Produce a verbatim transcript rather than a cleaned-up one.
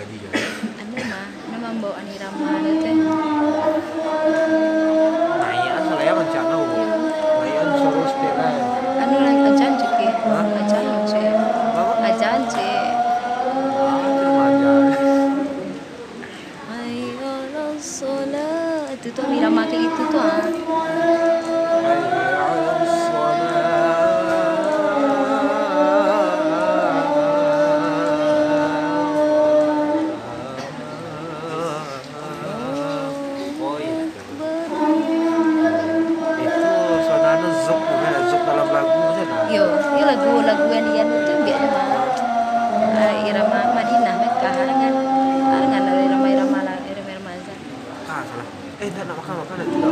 Anu mah, anu mambawaan irama tu teh. Naiak salayang rancak tau. Iyo. Naiak suaro setelan. Anu lah, ajan cik. Hah? Ajan cik. Apa? Ajan cik. Ah, itu mah ajan. Hayya 'alas shalah. Itu tu irama kayak itu tu ah. Hayya 'alas shalah. Oh, iya. Itu suasana zuk tu kan, zuk dalam lagu tu kan. Yo, ini lagu-lagu yang dia tu biar mah. Ah, irama Madinah, Mekah, dengan, dengan irama-irama lah, irama-irama azan. Ah, salah. Eh, tak nak makan, makan nak juga.